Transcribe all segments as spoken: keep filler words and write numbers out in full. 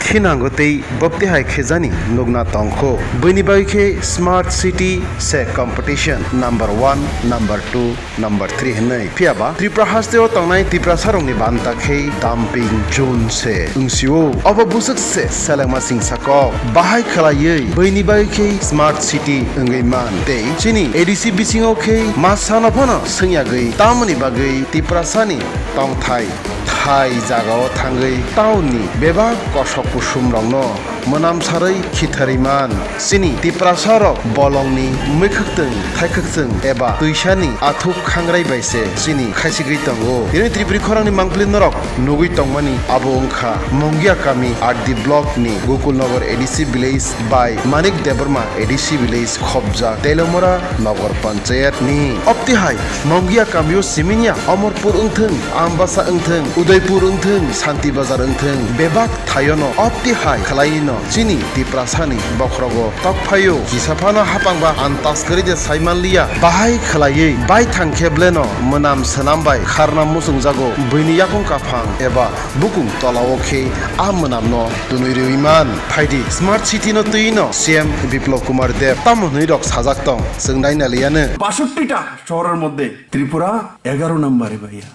Khinango tei bopti hai khejani nukna tongkho. Bini bagwi khe Smart City se competition number one, number two, number three hwnwi. Phiyaba Tripura hasteo tongnai Tiprasarokni banta khe dumping zone se wngsio. Obo bwswk se selengma singsa kok. Bahai khwlaiwi bini bagwi khe Smart City wngwi man. Tei chini A D C bisingo khe masano phano swngyagwi tamoni bagwi Tiprasani tongthai thai jagao thangwi town ni bebak kosok kusum rokno mwnam sarwi khitharwi man. Chini Tiprasa rok bolong ni mwkhwktwng thaikhwktwng eba twisa ni athuk khangrai bai se chini khaisigwi tongo. Tini Tripuri khorang ni mangpili norok nugwi tongmani abo wngkha Mongia kami R D block ni Gokul Nagar A D C village bai Manik Debbarma A D C village khopjak Teliamura Nagar Panchayat ni. Opti hai Mongia kamio siminya Omorpur wngthwng, Ambasa wngthwng, Udaipur wngthwng, Santi Bazar wngthwng, bebak thaiono opti hai khwlaiwi no chini Tiprasani bokhorogo tokphaio. Kisa phano hapang ba antas kwrwi de sai manliya, bahai khwlaiwi baithang khe bleno mwnam swnam bai kharna muchungjago, buini yakung kaphang eba bukung tolao khe a mwnamno tunui rwui man. Phaidi Smart City no twi no C M Biplab Kumar Deb tamo hwnwi rok sajak tong, chwng naina liyano. বাষট্টিটা শহরের মধ্যে ত্রিপুরা এগারো নম্বরে ভাইয়া।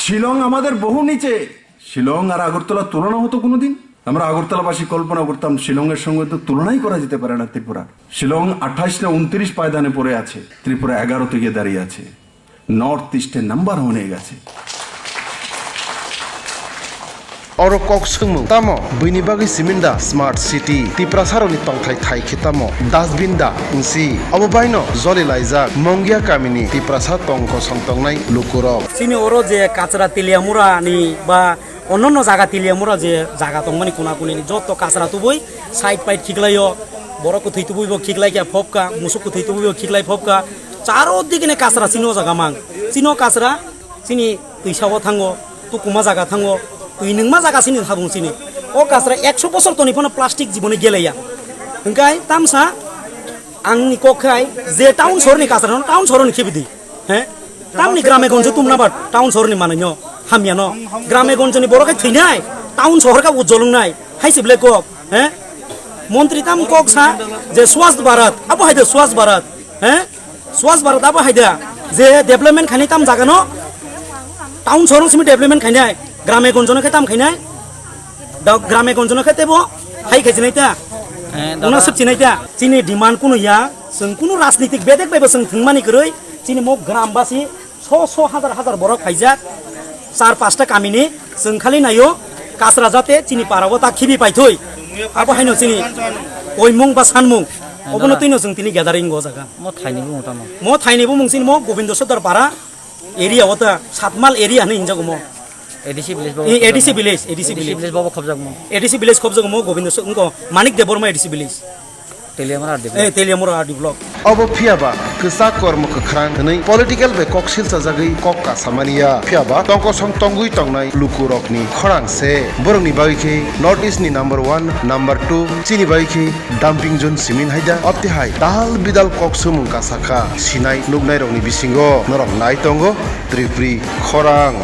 শিলং আমাদের বহু নিচে। শিলং আর আগরতলা তুলনা হতো কোনোদিন? আমরা আগরতলাবাসী কল্পনা করতাম শিলংয়ের সঙ্গে তো তুলনাই করা যেতে পারে না ত্রিপুরা। শিলং আঠাশ না ঊনত্রিশ পায়দানে পড়ে আছে, ত্রিপুরা এগারোতে গিয়ে দাঁড়িয়ে আছে। নর্থ ইস্টে নাম্বার ওয়ানে গেছে। Oro kok swngmung tamo buini bagwi simin da Smart City? Tiprasarokni tongthai thai khe tamo dustbin da wngsi? Obo baino joli laijak Mongia kamini Tiprasa tongkosong tongnai lukurok. Chini oro je kachra Teliamura ni ba onno jaga Teliamura je jaga tongmani kuna kuni ni joto kachra tubui side pide khiklaio, borok kwthwi tubui bo khiklai khe phobkha, musuk kwthwi tubui bo khiklai phobkha, charo dikene kachra chini o jaga mang, chini o kachra chini twisa o thango, tukuma jaga thango, twi nungma jaga chini thabung chini. O kachra ekso bosor toni phano plastic jiboni geleya. Hwnkhe tamsa angni kok khai je town sohor ni kachra no town sohor ni khibidi. He? Tamni grame gonjo tumna ba town sohor ni manwi no hamya no. Grame gonjo ni borok khai thwinai, town sohor ka ujolung nai. Hai se ble kok. He? Montri tam kok sa je Swasth Bharat, abo hai de Swasth Bharat. He? Swasth Bharat abo hai de je development khainai tam jaga no. Town sohor simi development khainai. Grame gonjo no khai tam khainai. Da grame gonjo no khai tebo hai khai jinai ta. Eh, Una dada. Sip jinai ta. Chini demand kunu ya. Chwng kunu rajnitik bedek bai bo chwng thwngmani kwrwi chini mo gram basi so so hajar hajar borok phaijak, char pasta kamini chwng khali naio kachra jate chini parao ta khibi paithoi. Abo haino chini oimung ba sanmung obono twino chwng tini gathering go jaga. Mo thaini bumung tamo? Mo thaini bumung chini mo Gobindo Sodar para area o ta Satmal area hinwi hinjago mo. A D C village bo. Eh, A D C village, A D C village. A D C village bo khobjakmo. A D C village khobjakmo Gobindo Sodar, wngko Manik Debbarma A D C village. Teliamura R D block. Eh, Teliamura R D block. Obo phiyaba kwchak kormo kwkhrang hwnwi political bai kok silchajagwi kok kasamaniya. Phiyaba tongkosong tongwi tongnai lukurokni khorang se. Borokni bagwi khe North East ni number one, number two, chini bagwi khe dumping zone simin haida. Opti hai dal bidal kok swmung kasakha sinai nuknairokni bisingo norok nai tongo Tripuri khorang.